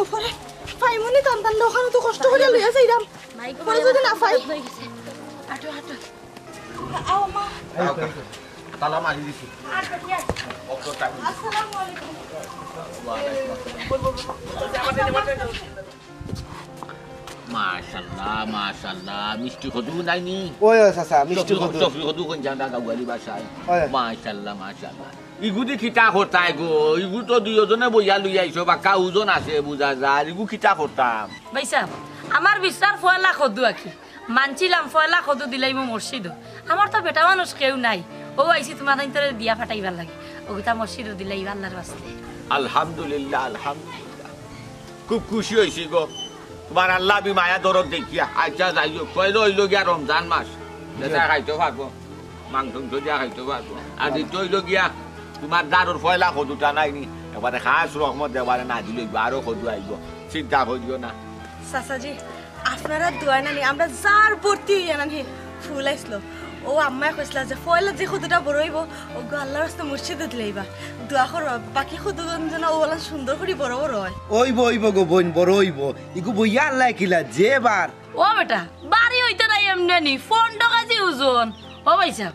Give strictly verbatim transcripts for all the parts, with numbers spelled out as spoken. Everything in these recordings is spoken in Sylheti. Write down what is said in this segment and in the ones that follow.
উপরে পাইমুনি টান টান দোকান তো কষ্ট করে লইয়া যাইরাম। পরে যদি না পাই। আটো, আটো। আও মা। তালা মারি দিছি। আসসালামু আলাইকুম। মাশাআল্লাহ, মাশাআল্লাহ, মিষ্টি কদু নাইনি? ওই, ওই, চাচা, মিষ্টি কদু। চকরি কদু কোন জায়গা গাওয়ালি ভাষায়? ওই। মাশাআল্লাহ, মাশাআল্লাহ। ইগুদি কিতা করতায় গো? ইগু তো দুইওজনে বইয়া লইয়া আইছো, বাক্কা ওজন আছে বুঝা যায়। ইগু কিতা করতাম? ভাইসাব, আমার বিছনার পয়লা কদু আকি। মানছিলাম পয়লা কদু দিলাইমু মসজিদো। আমার তো বেটা মানুষ কেউ নাই। ও আইছি তুমার তাইন্তরে দিয়া ফাটাইবার লাগি। ওগুতা মসজিদো দিলাইবা আল্লাহর ওয়াস্তে। আলহামদুলিল্লাহ, আলহামদুলিল্লাহ। খুব খুশি অইছি গো। তুমার আল্লাহ বি মায়া দরদ দেখিয়া। আচ্ছা, যাই হোক, পয়লা অইলো গিয়া রমজান মাস। যেটা খাইতে পারবো। মাংস উংস দিয়া খাইতে পারবো। আর দ্বিতীয় অইলো গিয়া, তুমার দারুর পয়লা কদুটা নাইনি? একবারে খাস রহমত একবারে নাজিল অইবো, আরো কদু আইবো। চিন্তা করিও না। চাচাজি, আপনারা দোয়া নানি, আমরা যার ভর্তি অইয়া নানি ফুল আইছিল। ও আম্মায় কইছিলা যে পয়লা যে কদুটা বড় অইবো, ওগু আল্লাহর রাস্তা মসজিদে দিলাইবা। দোয়া করবা, বাকি কদুগুন যেন ওলা সুন্দর করি বড় বড় অয়। অইবো, অইবো গো বইন, বড় অইবো। ইগু বইয়া আল্লাহ কিলা যে বার। ও বেটা, বাড়ি অইতে নাই এমনে নি, পনেরো কেজি ওজন। ও ভাইসাব,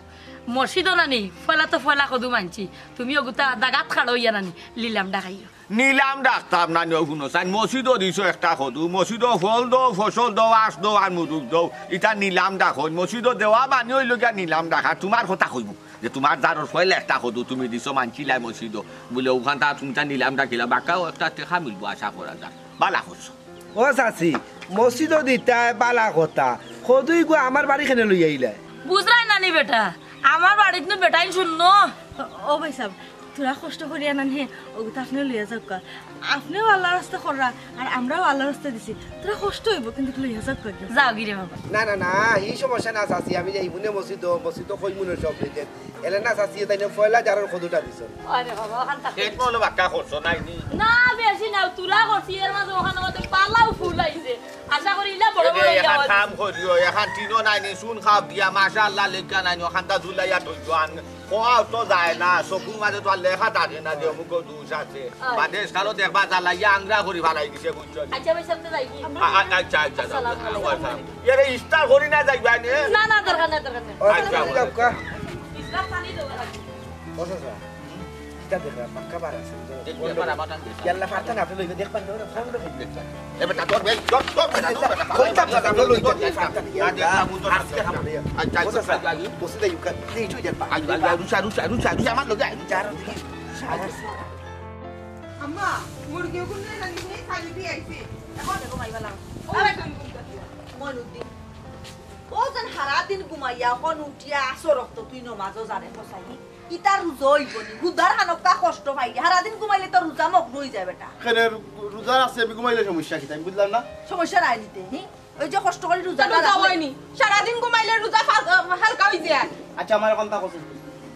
মসজিদো নানি, পয়লা তো পয়লা কদু মানছি। তুমি ওগুতা দাগাত খাড়ো অইয়া নানি, লিলাম ডাকাইও। নিলাম ডাকতাম নানি, ও হুনো চাইন, মসজিদো দিছো একটা কদু, মসজিদো ফল দেও, ফসল দেও, আঁশ দেও, আর মুরুক দেও, ইটা নিলাম ডাকইন, মসজিদো দেওয়া মানি অইলো গিয়া নিলাম ডাকা। তুমার কথা কইমু যে তুমার দারুর পয়লা একটা কদু তুমি দিছো মানছিলায় মসজিদো, বুলে ওখান তা তুমি তা নিলাম ডাকিলা, বাক্কাও একটা টেকা মিলবো আশা করা যায়। বালা করছো। ও চাচি, মসজিদো দিতায় বালা কথা, কদু ইগু আমার বাড়ি কেনে লইয়া আইলায়? বুঝরায় নানি বেটা, আমার বাড়িত নু বেটাইন শূন্য। ও ভাইসাব, থুড়া কষ্ট করিয়া নানি, ওগুতা আপনে লইয়া যাউক্কা। আপনেও আল্লাহর রাস্তা কররা, আর আমরাও আল্লাহর রাস্তা দিছি। থুড়া কষ্ট অইবো, কিন্তু লইয়া যাউক্কা। যাওগি রে বাবা। না, না, না, ই সমস্যা না চাচি, আমি যাইমুনে মসজিদো, মসজিদো কইমুনে সব রেজাল্ট। এলে না চাচি, তাইন পয়লা দারুর কদুটা দিছো। আরে বাবা, ওখান থাকি। পেট মলো বাক্কা করছো নাইনি? না, বেশি না, থুড়া করছি, এর মাঝে ওখান মাঝে বালাউ ফুল আইছে। আশা করি ইলা বড় বড় অইয়া আওয়াজ। কাম করিও, এখান টিনো নাইনি, চুন খাপ দিয়া, মাশাআল্লাহ লেখা নাইনি, ওখানটা ঝুলাইয়া থইছো, আন খোয়াও তো যায় না, চকুর মাঝে তো আর লেখা থাকে না যে অমুক দুষ আছে। আয়। বাদে কালো দেখবা জ্বালাইয়া আংরা করি ফালাই দিছে, বুঝছো নি? আচ্ছা ভাইসাব, তে যাইগি? আ-, আ-, আচ্ছা, আচ্ছা, যাও, আসসালামু যাও, আলাইকুম। যাও। এরে ইফতার করি না যাইবা নে? না, না, দরকার নাই, দরকার নাই। আচ্ছা, আচ্ছা, যাও। ইফতার পানি দেওয়া লাগবে। ও চাচা, ইটা দেখরা, পাক্কা বার আছে। দেখবি, এবার আমার টান দিস। ইয়াল্লা, ফারতা না, আপনে লইবে, দেখবেন তো, ফোন দেখবেন। এ বেটা, তোর বেল, তোর, তোর বেটা, তোর বেটা। কইতাম না, আপনে লইবে, ফারতা না, না, ইয়াল্লা। দেখলাম, ও তো আজকে আছে। খাবো রে। আচ্ছা, ও চাচা, আচ্ছা, আচ্ছা। বসে দেই, উকা, এই চুই যাবা। আচ্ছা, আচ্ছা, রুচা, রুচা, রুচা, আমার লগে আয়, রুচা, রুচা। আম্মা, মুরগি ওগুন নাই জানি, এই খালি দিয়ে আইছি। এখন দেখো, মাইবা লাও। ও, আরে, একদম ঘুম পাচ্ছে। মইনুদ্দিন। ও যেন হারা দিন ঘুমাইয়া, অখন উঠিয়া আসো রক্ত, তুই নমাজও জানে, কসাই। ইতা রোজা অইবো নি? হুদার হানক্কা কষ্ট পাইলে, হারা দিন ঘুমাইলে তো রোজা মগ্ন অই যায় বেটা। কেনে রু-, রোজা আছে, আমি ঘুমাইলে সমস্যা কিতা? আমি বুঝলাম না। সমস্যা নাই নিতে, হি? ওই যে কষ্ট করি রোজা রোজা রাখলে। অয়নি। সারাদিন ঘুমাইলে রোজা ফা-, হালকা অই যায়। আচ্ছা, আমার এখন তা কষ্ট।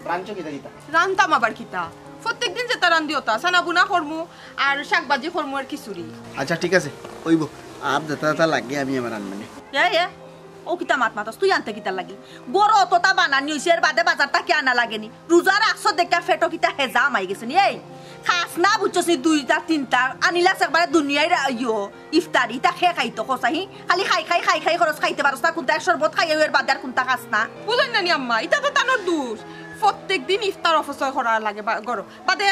রানছো কিতা কিতা? রানতাম আবার কিতা? প্রত্যেক দিন যেতা রান্দি ওতা, সানা বুনা করমু, আর শাক ভাজি করমু, আর খিচুড়ি। আচ্ছা, ঠিক আছে, অইবো। আর যেতা যেতা লাগে আমি আমার রানমুনে। এ, এ, ও কিতা মাত মাতস? তুই আনতে কিতা লাগি? গরো অততা বানানি অইছে, এর বাদে বাজার থাকি আনা লাগেনি। রোজা রাখছো দেখিয়া পেটো কিতা হেজা হামাই গেছে নি? এই, খাস না বুঝছস নি? দুইটা, তিনটা, আনিলাস একবারে দুনিয়ার ইয়ো, ইফতারি, ইতা খে খাইতো কসাই? খালি খাই, খাই, খাই, খাই, খরচ খাইতে পারস না, কুন্তা এক শরবত খাইয়া এর বাদে আর কুন্তা খাস না। বুঝইন না নি আম্মা, ইতা তো তানর দুষ। প্রত্যেক দিন ইফতার অপচয় করা লাগে বা-, গরো। বাদে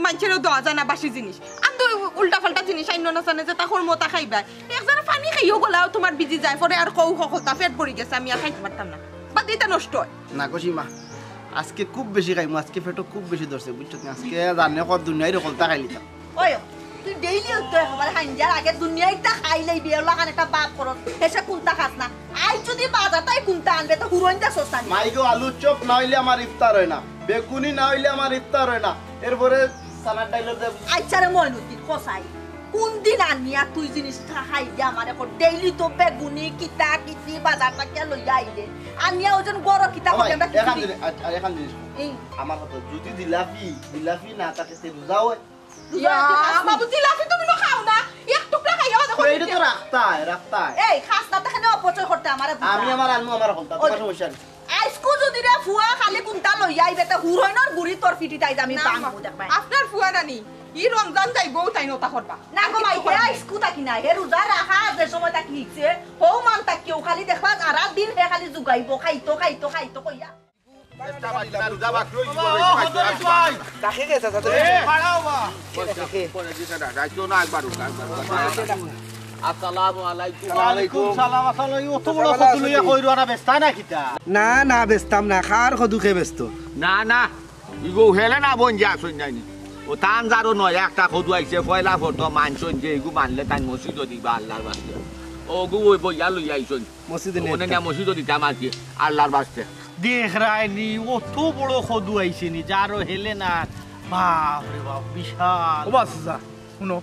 মাইনষেরেও দেওয়া যায় না বাসি জিনিস। আর তো উল্টা পাল্টা জিনিস আইনো না জানে যেতা করমু ওতা খাইবায়। একজনে পানি খাইও গলাও তুমার ভিজি যায়, পরে আর কও হকলতা পেট ভরি গেছে, আমি আর খাইতে পারতাম না। বাদে ইতা নষ্ট অয়। না গো সীমা, আজকে খুব বেশি খাইমু, আজকে পেটো খুব বেশি ধরছে, বুঝছো নি? আজকে জানে কত দুনিয়ার হকলতা খাইলিতাম। ওই, তুই ডেইলি তো একবারে হাইঞ্জার আগে দুনিয়াইটা খাইলেই বিয়ে হলো, একটা বাপ করো, হেষে কুন্তা খাস না। আই যদি বাজার তাই কুন্তা আনবে, তো হুরইন দা সস্তা নি। মাই গো, আলুর চপ না অইলে আমার ইফতার অয় না, বেগুনি না অইলে আমার ইফতার অয় না, এরপরে সালাদ ডাইলর দে। আচ্ছা রে মইনুদ্দিন, কসাই, কোন দিন আনিয়া তুই জিনিসটা খাই দে আমার এখন? ডেইলি তো বেগুনি, কিতা, কিতি বাজার থাকিয়া লইয়া আইলে। আনিয়া ওজন গরো কিতা ও মাই, করি আমরা এখান খিচুড়ি। দিন, আ-, আর এখান জিনিস। এই। আমার কথা, যদি জিলাপি, জিলাপি না থাকে, তে রোজা অয়। রোজা ইয়া, রাখতে খাস নি? বাবু, জিলাপি তুমি তো খাও না। এক টুকরা খাইয়া দেখো। এইটা তো রাখতায়, রাখতায়। এই, খাস না, তো কেনে অপচয় করতে আমারে বুঝা। আমি আমার আনমু, আমার হকলতা, তোমার আচ্ছা। সমস্যা নাই। আইজকু যদি রে ফুয়া খালি কুন্তা লইয়া আইবে, তে হুরইনর গুড়ি তোর ফিটিত আইজ আমি না, ভাঙমু, মা, দেখবায়। আপনার ফুয়া নানি, ই রমজান যাইবো, তাইন অতা করবা। না গো মাই, হে আইজ কুতা কি না, হে রোজা রাখা যে সময় থাকি হিকছে, হউ মান থাকি কেউ খালি দেখবা, সারা দিন হে খালি জুগাইবো, খাইতো, খাইতো, খাইতো কইয়া। আসসালামু আলাইকুম। ওয়ালাইকুম সালাম। আসসালাম। অত বড় কদু লইয়া কই রওয়ানা, বেচতা না কিতা? না, না, বেচতাম না। কার কদু কে বেচতো? না, না, ইগু হেলে না বইন যে আছইন নানি। ও তান যারো নয়া একটা কদু আইছে, পয়লা ফটো মানছইন যে ইগু মানলে তাইন মসজিদো দিবা আল্লার ওয়াস্তে। অগু ওই বইয়া লইয়া আইছইন। মসজিদো নিয়া ওনে দিতাম। না মসজিদো দিতাম আর কি, আল্লার ওয়াস্তে। দেখরায়নি, অত বড় কদু আইছে নি, যারো হেলে না। বাপ রে বাপ, বিশাল। ও বাস, যা, হুনো,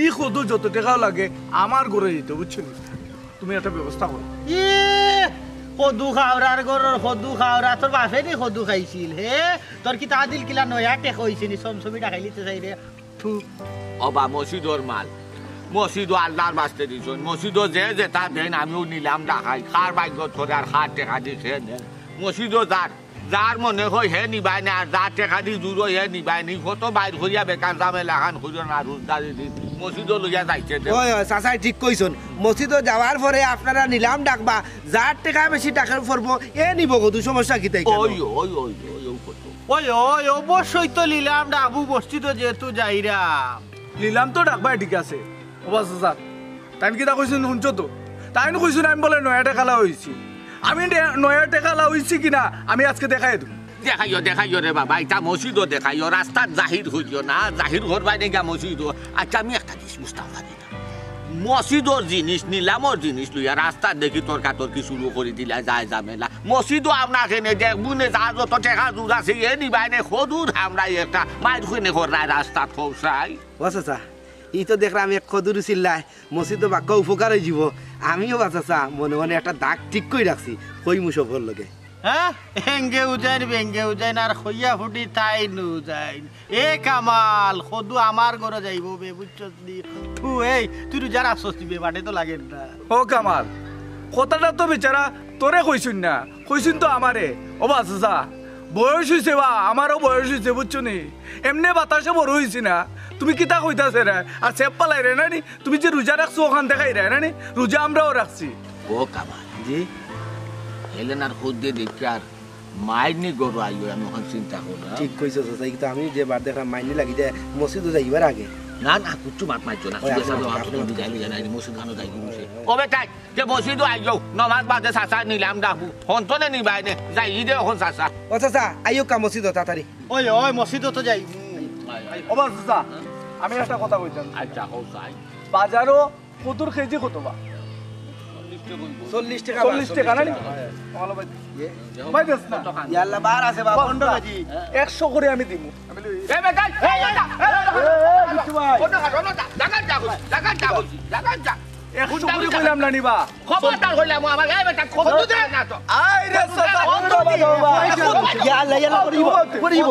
ই কদু যত টেকাও লাগে, আমার ঘরো যাইতো, বুঝছো নি? তুমি একটা ব্যবস্থা করো। এ, কদু খাওরার ঘরর কদু খাওরা, তোর বাপে নি কদু খাইছিল, হে? তোর কিতা দিল কিলা নয়া টেকা অইছে নি, সমসমি ডাকাইলিতে চাইরে? থু। ওবা, মসজিদর মাল, মসজিদো আল্লার ওয়াস্তে দিছইন, মসজিদো যে যেতা দেইন, আমিও নিলাম ডাকাই, কার ভাগ্যত পড়ে আর কার টেকা দি কে নে। মসজিদো যার যার মনে কয় হে নিবায় না, আর যার টেকা দি জুড়ো হে নিবায় নি, কত বাইর করিয়া বেকার ঝামেলাখান করিও না, রোজদারি দিন মসজিদো লইয়া যাইতে দে। ওই, ওই, চাচায় ঠিক কইছইন। মসজিদো যাওয়ার পরে আপনারা নিলাম ডাকবা, যার টেকা বেশি টাকা পড়বো, এ নিবো কদু, সমস্যা কিতা ইখানো? ওই, ওই, ওই, ওই, ওই, কত। ওই, ওই, অবশ্যই তো নিলাম ডাকবো, মসজিদো যেহেতু যাইরাম। নিলাম তো ডাকবায়, ঠিক আছে। ওবা চাচা, তাইন কিতা কইছইন হুনছো তো? তাইন কইছইন আমি বুলে নয়া টেকালা অইছি। আমি ডে-, নয়া টেকালা অইছি কিনা আমি আজকে দেখাই দিমু। দেখাইও, দেখাইও রে বাবা, ইটা মসজিদো দেখাইও, রাস্তাত জাহির করিও না, জাহির করবায় নি গিয়া মসজিদো। আচ্ছা, আমি একটা জিনিস বুঝতাম পারি না। মসজিদর জিনিস, নিলামর জিনিস লইয়া রাস্তাত দেখি তর্কাতর্কি শুরু করি দিলা, যায় ঝামেলা। মসজিদো আমরা কেনে দেখমু নে, যার যত টেকা জুড় আছে, এ নিবায় নে, কদুর আমরা একটা মাইর কেনে কররায় রাস্তাত, কও চাই। ও চাচা, ই তো দেখরাম এক কদুর উছিলায় মসজিদো বাক্কা উপকার অইযিবো। আমিও বা চাচা মনে মনে একটা দাগ ঠিক করি রাখছি, কইমু সবর লগে। হ্যাঁ, এঙ্গেউ যাইন, বেঙ্গেউ যাইন, আর কইয়া ফুটি তাইনউ যাইন। এ কামাল, কদু আমার ঘরো যাইবো বে, বুঝছস নি? থু, এই, তুই রোজা রাখছস নি বে, বাটে তো লাগের না। ও কামাল, কথাটা তো বেচারা তোরে কইছইন না, কইছইন তো আমারে। ওবা চাচা, বয়স অইছে বা, আমারও বয়স অইছে, বুঝছো নি? এমনে বাতাসে বড় অইছি না, তুমি কিতা কইতাছে রে? আর সেপ পালাই রে না নি? তুমি যে রোজা রাখছো, অখান দেখাই রে না নি? রোজা আমরাও রাখছি। ও কামাল। জি? হেলেনার খুদ দিয়া দেখি আর মাইর নি ঘরো আইও, আমি অখন চিন্তা কররাম। ঠিক কইছো চাচা, কিন্তু আমি যে বার দেখরাম মাইর নি লাগি যায় মসজিদো যাইবার আগে। না, না, কিচ্ছু মাত মারছো না, ওই শুধু আপনি, এসাদে আপনি, আপনি, আপনি যাইবে, যাইবে, মসজিদ খানো যাইবে, বসে। ও বেটা, যে মসজিদো আইও, নমাজ বাদে চাচা নিলাম ডাকবো, হন্তনে নিবায় নে, যাই দে অখন চাচা। ও চাচা, আইও কা মসজিদো তাড়াতাড়ি। ওই, ওই, মসজিদো তো যাই। ওবা চাচা, আমি একটা কথা কইতাম। আচ্ছা, কও চাই। বাজারো কদুর কেজি কত বা? চল্লিশ টেকা। চল্লিশ টেকা না নি? ভাই দেস না। ইয়াল্লা, বার আছে বা, পনেরো কেজি। একশো করি আমি দিমু। এ বেটা, এ বেটা, এ বেটা। এ, এ, বিট্টু ভাই। অন্য কাজ, অন্য কাজ। লাগান যা কইছি, লাগান যা কইছি, লাগান যা। একশো করি কইলাম না নি বা। খবরদার কইলাম, আমার, এ বেটা, খবর দে না তো। আই রে, সাদা, খবর দে। ইয়াল্লা, ইয়াল্লা, করি দিব, করি দিব।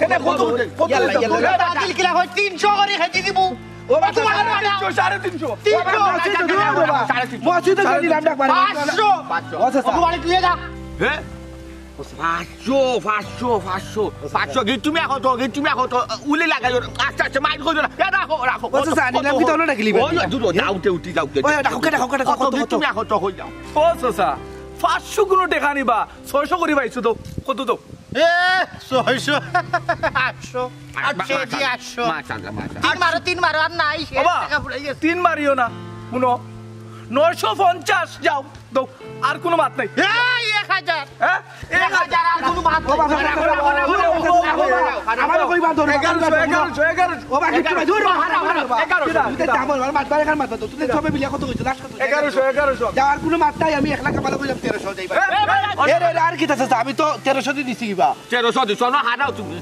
কেনে কত, কত ইয়াল্লা, ইয়াল্লা। দাদিল কিলা কয়, তিনশো করি কেজি দিমু। ও বাবা, তোমার সাড়ে তিনশো, সাড়ে তিনশো। তিনশো। মসজিদে যদি লাম ডাক মারে। পাঁচশো। পাঁচশো। ও চাচা। ও বাবা, তুই যা। হ্যাঁ? পাঁচশো, পাঁচশো, পাঁচশো, পাঁচশো। গিট্টু মিয়া কত, গিট্টু মিয়া কত, উলি লাগাইও, আস্তে আস্তে মাইর কইও না। এ রাখো, রাখো। ও চাচা, নিলাম কি তলে রাখলি? ওই, দূর, যাও, উঠে, উঠে, যাও, উঠে। ওই, রাখো, রাখো, রাখো, কত, কত, গিট্টু কত? মিয়া কত, কই যাও? ও চাচা, পাঁচশো কুনু টেকা নি বা, ছয়শো করি পাইছো তো, কত তো? এ, ছয়শো, আটশো, আটশো, জি, আটশো। মাশাআল্লাহ, মাশাআল্লাহ। তিন মারো, তিন মারো, আর নাই, শেষ, বাবা, টাকা ফুরাই গেছে। তিন মারিও না, হুনো, নয়শো পঞ্চাশ, যাও, দাও, আর কুনু মাত নাই। এই, এক হাজার। হ্যাঁ? এক হাজার, আর কুনু মাত নাই। ও বাবা, বাবা, বাবা, বাবা, বাবা, বাবা, বাবা, আমারে কইবা ধরো, এগারোশো, এগারোশো, এগারোশো। ও বাবা, একটু ভাই, ধরো, হারাও, হারাও, হারাও। এগারোশো। তুমি তো ডাবল, আমার মাত ধরে কার মাত ধরো, তুমি সবে মিলিয়া কত কইছো, লাস্ট কত? এগারোশো, এগারোশো। যাওয়ার কুনু মাত নাই, আমি একলা কামালে কইলাম তেরোশো, যাইবা। এ, এ, এ, এ, এ, আর কিতা চাচা, আমি তো তেরোশো দি দিছি কিবা। তেরোশো দিছো না, হারাও তুমি।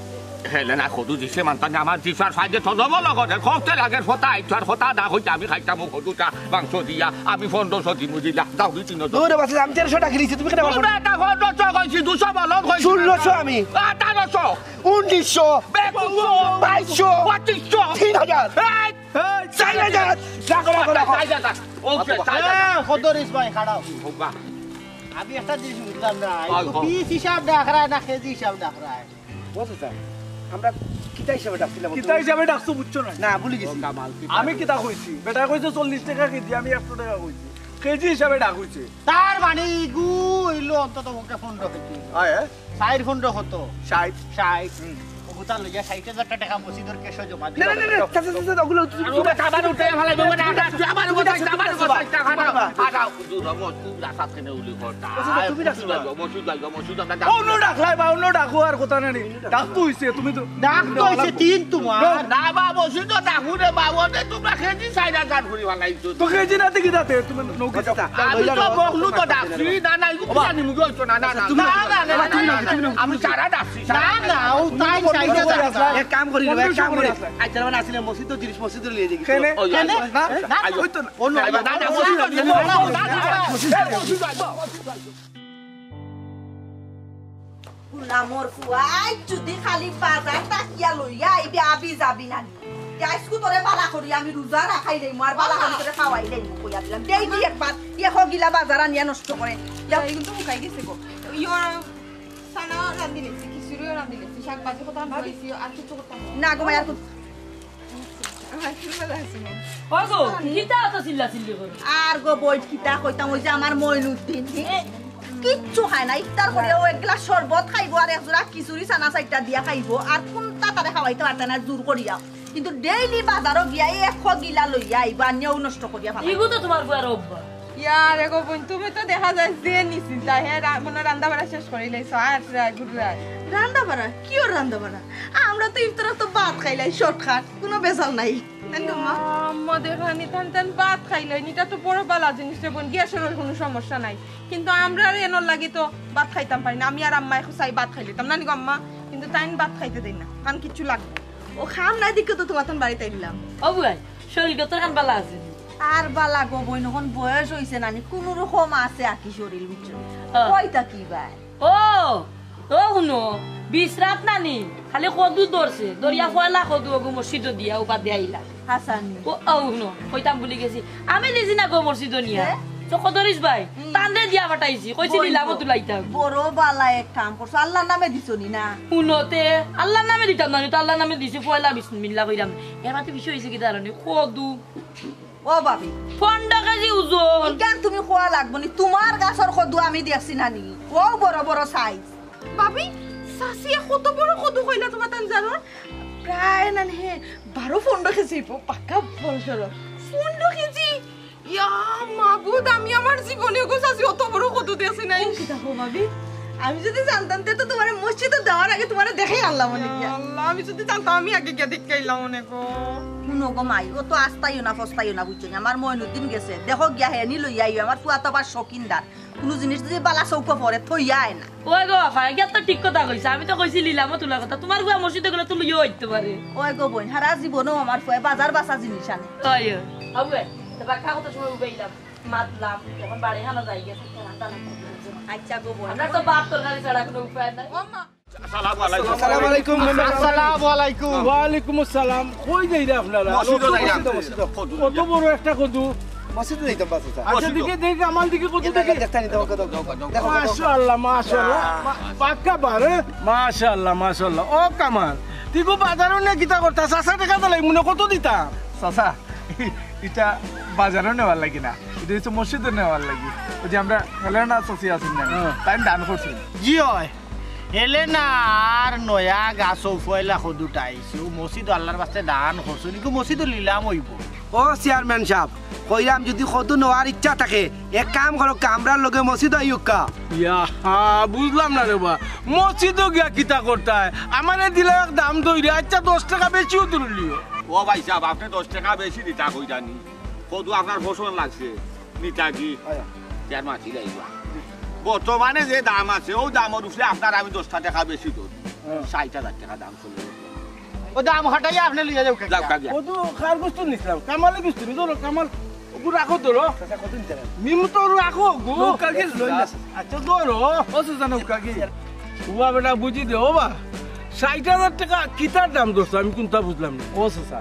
হেলে না, কদু দিছে মানতা না, আমার জিফার ফাইদে তো জবল করে, খোকতে লাগে ফতা, আইতো আর ফতা না হইতে আমি খাইতাম ও কদুটা মাংস দিয়া, আমি পনেরোশো দিমু দিলা, দাও দুই তিন হাজার। দূরে বসে, আমি তেরোশো টাকা দিছি, তুমি কেন বলো? তুমি এটা পনেরোশো কইছি, দুশো বলো কইছি। ষোলোশো আমি। আঠারোশো। উনিশশো। বাইশশো। পঁচিশশো। তিন হাজার। এই, এই, চার হাজার। রাখো, রাখো, রাখো। চার হাজার। ওকে, চার হাজার। হ্যাঁ, কত রিস ভাই, খাড়াও। হোকা। আমি একটা জিনিস বুঝলাম না, হয়, একটু হয়। পিস হিসাব ডাকরায় না কেজি হিসাব ডাকরায়? ও চাচা, আমরা কি কিতা হিসাবে ডাকছিলাম? কিতা হিসাবে ডাকছো বুঝছো না? না, ভুলি গেছি। আমি কিতা কইছি? বেটা কইছে চল্লিশ টেকা কেজি, আমি একশো টেকা কইছি। কেজি হিসাবে ডাক অইছে। তার মানে ইগু অইলো অন্তত পক্ষে পনেরো কেজি। হ্যাঁ, হ্যাঁ। চাইর পনেরো কত? ষাইট। ষাইট। হুম। ওগুতা লইয়া ষাইট হাজার টেকা মসজিদর ক্যাশো জমা দিও। না, না, না, না, চাচা, চাচা, চাচা, ওগুলো তুমি, না, তুমি না, না, রাখো। তুমি আবার ওটা ফালাই দেবো না, আবার ওটা, আবার ওটা, আবার ওটা, আবার ওটা। আচ্ছা, তুমি রাখো। মসজিদ যাইবো, মসজিদ যাইবো, মসজিদ যাইবো, মসজিদ যাইবো। অন্য ডাকলাই বা অন্য ডাকো আর কথা নাই। ডাক তো অইছে, তুমি তো ডাক তো অইছে তিন তোমার। না, না, বাবু, শুধু ডাকু রে, বাবু, রে, তোমরা কেজি চাইর হাজার করি ফালাইছো। তো কেজি না দেখি যাতে, তুমি নৌকি আচ্ছা, যাও। আমি তো বকলু তো ডাকছি, না, না, ইগু ওবা। জানি মুখে অইতো না, না, আচ্ছা, না, তুমি না, না, না, না, না, না, তুমি না, না, তুমি না। আমি সারা ডাকছি, সারা না, না, ও তাই চাইছে না। এক কাম করি, এক কাম করি। আচ্ছা, মানে আসলে মসজিদ তো জিনিস মসজিদ লিয়ে দেখি। কেনে? ওই, কেনে? আচ্ছা, না, আচ্ছা, না, আচ্ছা। ওই তো না। অন্য না, না, না, মসজিদ, মসজিদ, মসজিদ, মসজিদ। গুলামর ফুয়া, আইজ যদি খালি বাজার ডাকিয়া লইয়া আইবে, আবি যাবি না নি। আইজকু তোরে বালা করি আমি রোজা রাখাই লইমু, আর বালা করি তোরে খাওয়াই লইমু, কইয়া দিলাম। দেই দি একবার, ইয়ে হগিলা বাজার আনিয়া নষ্ট করে। যাও। এগুলো তো মুখাই গেছে গো। ইয়ো, সানা রান্ধি লেছি, খিচুড়িও রান্ধি লেছি, শাক ভাজি করতাম, ভাজি আর কিছু করতাম না। না গো মাই, আর কিছু ও গো, কিতা অত চিল্লা চিল্লি করো? আর গো বইন, কিতা কইতাম, ওই যে আমার মইনুদ্দিন, হে? কিচ্ছু খায় না, ইফতার করিয়া ও এক গ্লাস শরবত খাইবো আর এক জোড়া খিচুড়ি চানা চাইরটা দিয়া খাইবো, আর কুনটা তারে খাওয়াইতে পারতে না জোর করিয়া। কিন্তু ডেইলি বাজারো গিয়া এই এক গিলা লইয়া আইবা, আনিয়াও নষ্ট করিয়া ফালাই। ইগু তো তোমার বুয়ার অভ্যাস। ইয়ারে গো বইন, তুমি তো দেখা যায় যে নিছি যায়, হে রা-, মনে রান্দা বাড়া শেষ করি লাইছো, আর রা-, গুড় রা-, রান্দা বাড়া? কি ওর রান্দা বাড়া? আমরা তো ইফতারো তো ভাত খাইলাই, শর্টকাট, কুনু বেজাল নাই। তাই না, মা? আম্মা দেখানি, তান তান ভাত খাইলাই, ইটা তো বড় বালা জিনিস রে বইন, গ্যাসের ওর কুনু সমস্যা নাই। কিন্তু আমরা আর এনর লাগি তো ভাত খাইতাম পারি না, আমি আর আম্মা এখন চাই ভাত খাইলিতাম, নানি গো আম্মা? কিন্তু তাইন ভাত খাইতে দেই না, তান কিচ্ছু লাগবো। ও খাম নাই দেখে তো তোমার তান বাড়িত আইলাম। ও বুয়াই, শরীর কত খান বালা আছে? আর বালা গো বইন, এখন বয়স অইছে নানি, কুনু রকম আছে আর কি শরীর, বুঝছো? হ্যাঁ। কই থাকি ভাই? ও, ও হুনো, বিশ রাত নানি, খালি কদু ধরছে, ধরিয়া পয়লা কদু ওগু মসজিদো দিয়া উবাদে আইলা। হাসানি। ও, ও হুনো, কইতাম ভুলি গেছি, আমি নিছি না গো মসজিদো নিয়া। হে? তো কদরিস ভাই, হুম। তানরে দিয়া পাঠাইছি, কইছি বইন নিলামো গো, তুলাইতাম। বড় বালা এক কাম করছো, আল্লাহর নামে দিছো নি না? হুনো তে, আল্লাহর নামে দিতাম না, নি তো আল্লাহর নামে দিছি, পয়লা বিসমিল্লাহ কইরাম। এবার তো বিষয় হইছে কি জানো নি? কদু। ও ভাবি। পনেরো কেজি ওজন। ইখান তুমি খোয়া লাগবো নি, তোমার গাছর কদু আমি দেখছি না নি। ও বড় বড় সাইজ। ভাবি, চাচিয়ে কত বড় কদু কইলা তোমার তান জানো? প্রায় না হে, বারো পনেরো কেজি হইব, পাক্কা বড় সড়ো। পনেরো কেজি? ইয়া মাবুদ, আমি আমার জীবনে গো চাচি অত বড় কদু দেখছি নাই। ও কিতা কও ভাবি? আমি যদি জানতাম, তে তো তোমারে মসজিদো দেওয়ার আগে তোমারে দেখাই আনলাম অনে গিয়া। আল্লাহ, আমি যদি জানতাম, আমি আগে গিয়া দেখাইলাম অনে গো। হুনো গো মাই, ও তো আস্তাইও না, ফস্তাইও না, বুঝছো নি? আমার মইনুদ্দিন গেছে, দেখো গিয়া হে নি লইয়া আইও, আমার ফুয়া তো আবার শৌখিনদার। কুনু জিনিস যদি বালা চউখো পড়ে, থইয়া আয় না। ওই গো, আফা, ইটা তো ঠিক কথা কইছে। আমি তো কইছি লিলামো তুলার কথা। তোমার ফুয়া মসজিদো গেলে তো লইয়াও আইতে পারে। ওই গো বইন, হারা জীবনও আমার ফুয়া বাজার বাছা জিনিস আনে। ওই, ওই। আবু, এ, তো বাক্কা কত সময় উবাইলাম, মাতলাম, এখন বাড়ি খানো যাই গেছে, ঠান্ডা লাগছে। আচ্ছা গো বইন। আমরা তো ভাত তরকারি ছাড়া কুনু উপায় নাই। ও মা। আসসালামু আলাইকুম। আসসালামু আলাইকুম, মেম্বার। আসসালামু আলাইকুম। ওয়ালাইকুম আসসালাম। কই যাইরা আপনারা? মসজিদো যাইরা। মসজিদো, মসজিদো। কত বড় একটা কদু। মসজিদো যাইতাম বাস, আচ্ছা। আচ্ছা, মসজিদো। দেখি, দেখি, আমার দিকে কদু দেখি। দেখতানি, দেখো, দেখো, দেখো, দেখো। মাশাআল্লাহ, মাশাআল্লাহ। মা-, পাক্কা বারে। মাশাআল্লাহ, মাশাআল্লাহ। ও কামাল, তুই গো বাজারো নিয়া কিতা করতা? চাচা টেকা দিলাই, মনে কত দিতা? চাচা, ইটা বাজারো নেওয়ার লাগি না, ইটা হচ্ছে মসজিদো নেওয়ার লাগি। ওই যে আমরা হেলেনা চাচি আছেন না, হ্যাঁ। তাই দান করছি। জি অয়। হেলেনার নয়া গাছও পয়লা কদুটা আইছে, ও মসজিদো আল্লাহর বাস্তে দান করছো, নিকু মসজিদো লিলাম অইব। ও চেয়ারম্যান সাব, কইরাম যদি কদু নেওয়ার ইচ্ছা থাকে, এক কাম করউক্কা, আমরার লগে মসজিদো আইউক্কা। ইয়া, হা, বুঝলাম না রে বা, মসজিদো গিয়া কিতা করতায়? আমারে দিলা এক দাম ধইরা, আচ্ছা দশ টেকা বেশিও ধরলিও। ও ভাই সাব, আপনে দশ টেকা বেশি দিতা কইরানি, কদু আপনার পছন্দ লাগছে। নিতা কি? আয়া। চেয়ারম্যান, ঠিক আছে। বর্তমানে যে দাম আছে, ও দামর উপরে আপনার আমি দশটা টেকা বেশি ধরি। হ্যাঁ। ষাইট হাজার টেকা দাম চলে। ও দাম হাটাইয়া আপনে লইয়া যাও, যাও, কাকা। কাকা। ও তো খার গোস্ত নিছিলাম, কামালে গোস্ত নি, ধরো, কামাল, ওগু রাখো, ধরো। আচ্ছা, কত নিতে হবে? মিমু তো রাখো, গু। নৌকা গেল, লই না। আচ্ছা, ধরো। ও সুজা, নৌকা গেল। উবা বেটা, বুঝি দে, ও বা। ষাইট হাজার টেকা কিতার দাম ধরছো, আমি কুনটা বুঝলাম না। ও সুজা,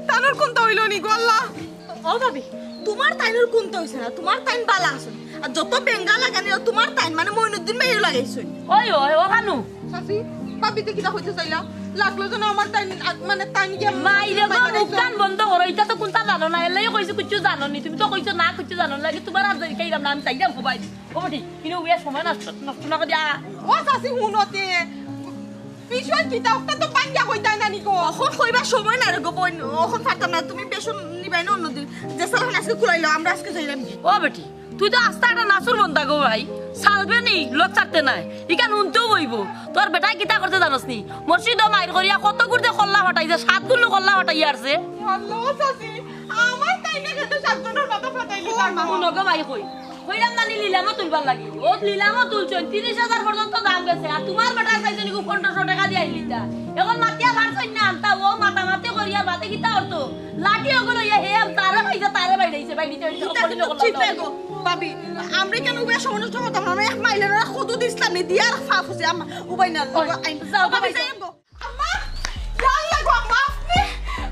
তানর কুনতা অইলো নি গো আল্লাহ? ও ভাবি, তুমার তাইনর কুনতা অইছে না, তুমার তাইন বালা আছইন। আর যত বেঙ্গা লাগানি, তুমার তাইন মানে মইনুদ্দিন ভাইও লাগাইছইন। ওই, ওই, ও খানু। চাচি, ভাবিতে কিতা কইতে চাইলা? লাগলো যেন আমার তাইন, আ, মানে তাইন গিয়া মাইরে গো, মুখ কান বন্ধ করো, ইতা তো কুনতা জানো না, এর লাগি কইছি কিচ্ছু জানো নি, তুমি তো কইছো না কিচ্ছু জানো না, লাগি তুমার আর দেখাইলাম না, আমি চাইলাম হবাই। ও বেটি, কিনো উইয়া সময় নষ্ট, নষ্ট না করিয়া। ও চাচি, হুনো তে, বিষয় কিতা, ওটা তো বাঙ্গা কইতায় না নি গো। অখন কইবার সময় না রে গো বইন, অখন পারতাম না, তুমি বেসন নিবাই না অন্যদিন। যে সালান আজকে কুলাইলো, আমরা আজকে যাইলাম কি? ও বেটি, তুই তো আস্তা একটা নাচুর বন্দা গো ভাই, চালবে নি, লোক ছাড়তে নাই, ইখান হুনতেও বইবো। তোর বেটায় কিতা করছে জানোস নি? মসজিদো মাইর করিয়া কত গুরুতে কল্লা ফাটাইছে, সাত গুলো কল্লা ফাটাইয়া আরছে। আল্লাহ চাচি, আমার তাইনে কিন্তু সাত জনর মাথা ফাটাইলি তার মা। হুনো গো ভাই কই, কইলাম না নি লিলামো তুলবার লাগি। ও লিলামো তুলছইন, তিরিশ হাজার পর্যন্ত দাম গেছে। আর তুমার বেটার চাইছে নি পনেরোশো টেকা দিয়া আইলিতা। অখন মাতিয়া পারছইন না আনতা, ও মাতামাতি করিয়া বাদে কিতা করতো? লাঠি ওগুলো ইয়া হে আম তারে পাইছে, তারে বাইড়াইছে, বাইড়িতে বাইড়িতে ইটা কিন্তু ঠিক নায় গো, ভাবি। আমরা কেন উবাই সময় নষ্ট করতাম না? আমরা এক মাইলের ওরা কত দিছলাম নি, দিয়ার ফাফ হইছে, আম-, উবাই না। ওই, আইন। যাও, ও ভাবি, ভাবি, যাই গো। আম্মা, ইয়া আল্লাহ গো, আম্মা, আপনি,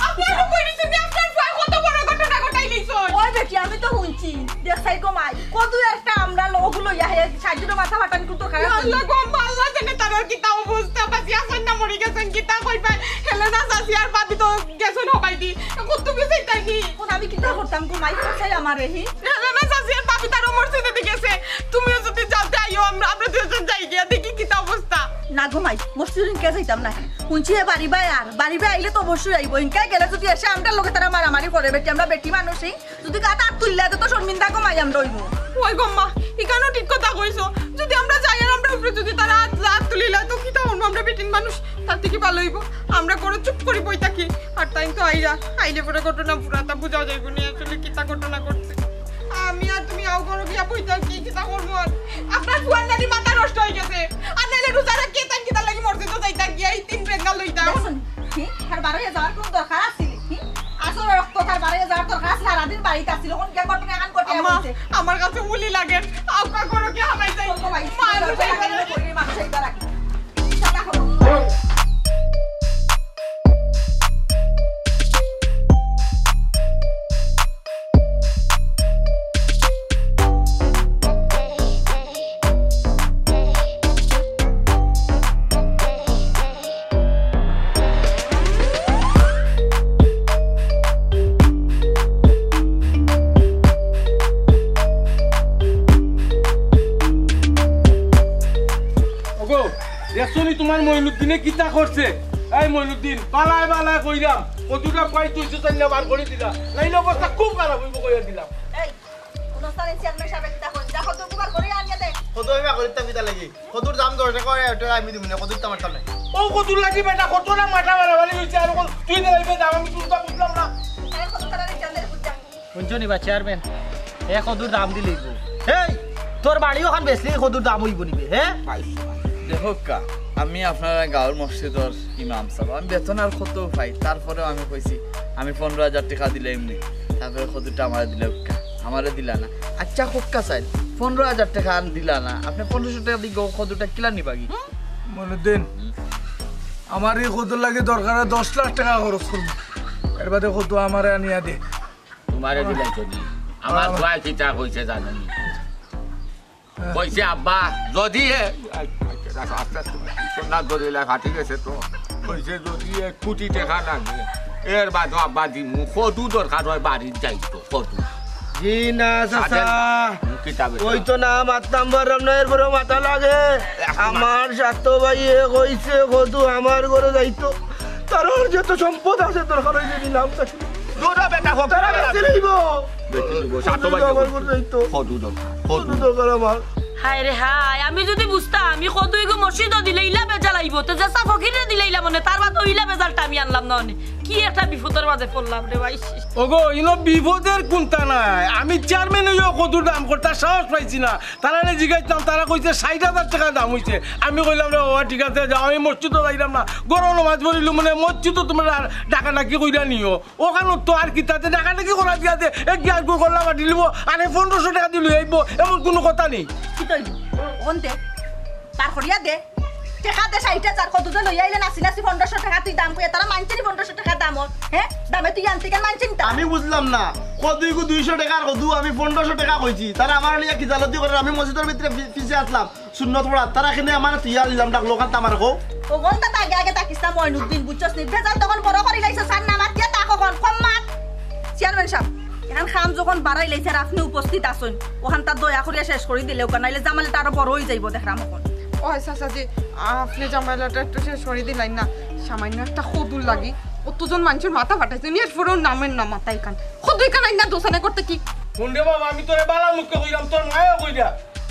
আপনি আর কই নিছেন? আপনার ফুয়ায় কত বড় ঘটনা ঘটাই নিছেন। ওই বেটি, আমি তো হুনছি। দেখ সাই গো মাই, কত একটা আমরা লোক লইয়া হে সাইডে মাথা ফাটান কুতো খারাপ। ইয়া আল্লাহ গো, আম্মা, আল্লাহ জানে তার কিতা অবস্থা, বাঁচিয়া আছইন না মরি গেছইন, কিতা কইবা। হেলেনা চাচি আর ভাবি তো গেছইন হবাই দি। কত গেছে তাই নি? এখন আমি কিতা করতাম গো মাই, কোথায় আমারে হি? হেলেনা চাচি আর ভাবি তার মসজিদে দি গেছে। তুমিও যদি যাও তে আইও, আমরা, আমরা দুইজন যাই গিয়া দেখি কিতা অবস্থা। না গো মাই, মসজিদে ইনকা যাইতাম না। হুনছি হে বাড়ি বায় আর, বাড়ি বায় আইলে তো অবশ্যই আইবো। ইনকা গেলে যদি এসে আমরার লগে তারা মারামারি করে, বেটি, আমরা বেটি মানুষই। যদি গাত আত তুললে তো শর্মিন্দা গো মাই আমরা অইবো। ওই গো আম্মা, ইখানও ঠিক কথা কইছো। যদি আমরা যাই আর আমরার উপরে যদি তারা আত, আত তুলিলা তো কিতা অইবো? আমরা বেটিন মানুষ, তার থাকি ভালা অইবো আমরা ঘরো চুপ করি বই থাকি। আর তাইন তো আইরা, আইলে পরে ঘটনা পুরাটা বুঝা যাইবো নি আসলে কিতা ঘটনা ঘটছে। আমি আর তুমি আও ঘরো গিয়া বই থাকি, কিতা করবো আর? আপনার ফুয়ার নানি মাথা নষ্ট অই গেছে। আর নাইলে রোজা রাখিয়া তাইন কিতার লাগি মসজিদো যাইতা গিয়া এই তিন বেঙ্গা লইতা? দেখছনি? হি? তার বারো হাজার কোন দরকার আছিল? হি? আসল রক্ত তার বারো হাজার দরকার আছিল, সারাদিন বাড়িত আছিল। কোন গিয়া ঘটনা এখান ঘটিয়া আম্মা, বইছে? আমার কাছে উলি লাগে। আব্বা ঘরো গিয়া হামাই যাই। চল তো ভাই, মা, চল তো ভাই, আমি চল তো ভাই। ওগো, দেখছো নি তুমার মইনুদ্দিনে কিতা করছে? এই মইনুদ্দিন, বালায় বালায় কইরাম, কদুটা পাই তুই যে চাইলে বার করি দিলা, নাইলে অবস্থা খুব খারাপ অইবো কইয়া দিলাম। এই, কোন স্থানে চেয়ারম্যান সাহেব কিতা কইন? যা কদু বার করি আনিয়া দে। কদু আমি বার করিতাম কিতা লাগি? কদুর দাম দশ টেকা, এক টেকা আমি দিমু না, কদুর দাম মারতাম না। ও কদুর লাগি বেটা, কত না মাথা মারামারি অইছে, আর কত তুই দিলাইবে দাম, আমি শুনতাম বুঝলাম না। এই কত তারা রিটার্ন দে বুঝা। হুনছো নি বা চেয়ারম্যান, এ কদুর দাম দিলাইবো। এই, তোর বাড়ি অখান বেচলে কদুর দাম অইবো নি বে, হে? দেখউক্কা, আমি আপনারার গাঁওর মসজিদর ইমাম সাব, আমি বেতন আর কত পাই, তারপরেও আমি কইছি আমি পনরো হাজার টেকা দিলাইমু নে, তারপরে কদুটা আমারে দিলাউক্কা, আমারে দিলা না। আইচ্ছা কউক্কা চাইন, পনরো হাজার টেকা আন দিলা না, আপনে পনরোশো টেকা দি কদুটা কিলা নিবাগি? মইনুদ্দিন, আমার ই কদুর লাগি দরকার অয় দশ লাখ টেকা খরচ করমু, এর বাদে কদু আমারে আনিয়া দে। তুমারে দিলাইতো নি। আমার ফুয়ায় কিতা কইছে জানো নি? কইছে, "আব্বা, যদি এ-," আস্তে আস্তে, সোনা দরিলা ফাটি গেছে তো। কইছে, "যদি এক কোটি টেকা লাগে, এর বাদে আব্বা দিমু, কদু দরকার অয় বাড়িত যাইতো, কদু।" জি না, চাচা। কিতা বেটা? ওই তো না, মারতাম পারলাম না, এরপরেও মাথা লাগে। আমার সাত ভাইয়ে কইছে, কদু আমার ঘরো যাইতো। তার যত সম্পদ আছে, দরকার অইলে নিলাম, চাচা। দুটা বেটা হোক, তারা বেটা। বেশি নিব। বেশি নিব, সাত ভাই আমার ঘরো যাইতো। কদু দরকার, কদু। কদু দরকার আমার। হায় রে হায়, আমি যদি বুঝতাম, আমি কদু এগু মসজিদো দিলে ইলা বেজাল আইবো, তো যেসা ফকিরে দিলে ইলা মনে, তার বাদে ইলা বেজালটা আমি আনলাম না অনে। কি একটা বিপদর মাঝে পড়লাম রে ভাই। ওগো, ইনো বিপদর কুন্তা নাই। আমি চেয়ারম্যান অইয়াও কদুর দাম করতার সাহস পাইছি না। তারারে জিগাইতাম, তারা কইছে ষাইট হাজার টেকা দাম অইছে। আমি কইলাম, "রে বাবা, ঠিক আছে, যাও, আমি মসজিদো যাইরাম না। ঘরো নমাজ পড়িলু, মানে মসজিদো তুমরা আর ডাকাডাকি কইরা নিও।" অখানো তো আর কিতা, তে ডাকাডাকি করা দিয়া দে, এক গিয়া গু করলা বাটি লিবো, আরে পনরোশো টেকা দি লই আইবো, এমন কুনু কথা নাই। কিতা অইবো? অন দে, বার করিয়া দে। টেকা দে ষাইট হাজার, কদু যে লইয়া আইলে নাচি নাচি পনরোশো টেকা তুই দাম কইয়া, তারা মানছে নি পনরোশো টেকা দাম ওর, হ্যাঁ? দামে তুই আনতে কেন মানছে নি তা? আমি বুঝলাম না, কদু ইগু দুইশো টেকার কদু, আমি পনরোশো টেকা কইছি, তারা আমার লিয়া কি জালতি করে, আমি মসজিদর ভিতরে পি-, পিছে আসলাম, সুন্নত পড়া, তারা কেনে আমার তুই আর নিলাম ডাকলো, ওখান তো আমার কো। ও বলতা তো আগে আগে তাকিস না মইনুদ্দিন, বুঝছস নি? বেজাল তখন বড় করি লাইছো, সার না মাতিয়া তা কখন, কম মাত। চেয়ারম্যান সাহেব, এখন খাম যখন বাড়াই লাইছে আর আপনি উপস্থিত আছেন, ওখান তার দয়া করিয়া শেষ করি দিলে ওখান, নাইলে জামালাটা আরো বড় হয়ে যাইব দেখরাম এখন। ও চাচাজি, আপনি জামালাটা একটু শেষ করি দিলেন না, সামান্য একটা কদুর লাগি অতজন মানুষের মাথা ফাটাইছেন, এরপরেও নামের না মাথা এখান কদু এখান আইন না দোষানে করতে কি? হুন রে বাবা, আমি তোরে বালা মুখে কইলাম, তোর মায়ও কইরা,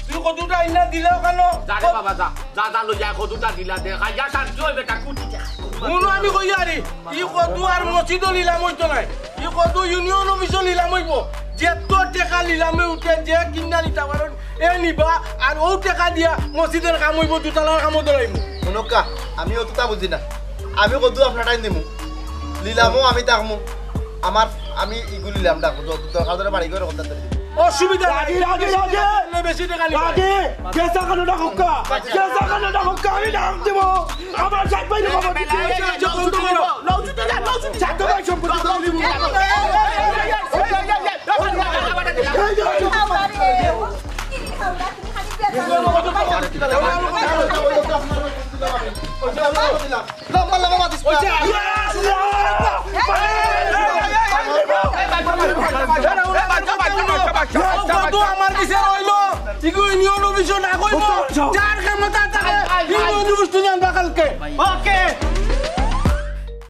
তুই কদুটা আইন না দিলে ওখানো। যা রে বাবা, যা, যা, যা, লই যা, কদুটা দিলা দে, খাইয়া শান্তি হইবে, তা কুটি যা। হুনো আমি কই আরি, ই কদু আর মসজিদও নিলাম হইতো নাই, ই কদু ইউনিয়ন অফিসও নিলাম হইব। যে তো টেকা নিলামে উঠে যে কিনা নিতে পারেন, এ নিবা, আর ও টেকা দিয়া মসজিদের কাম হইব, দুতলার কামও দৌড়াইব। হুনক্কা, আমি অতটা বুঝি না, আমি কদু আপনারাই নিমু, নিলামও আমি থাকমু, আমার আমি ইগু নিলাম ডাকবো, যত দরকার ধরে বাড়ি করে কথা ধরে। অসুবিধা নাই। রাগি, রাগি, রাগি। বেশি টেকা নিব। রাগি, কেসা কেন ডাকুক্কা? কেসা কেন ডাকুক্কা? আমি ডাক দিব। আমার সাত ভাই বাবা দিতে। সাত ভাই সম্পত্তি করে দিব। লম্বা লম্বা মাতিস। ওই যে, ইয়া আল্লাহ! কত আমার পিছে রইলো। ইগু ইউনিয়ন অফিসও না কইবো। যার ক্ষমতা থাকে, ইউনিয়ন অফিস তুই আনবা কালকে। ওকে।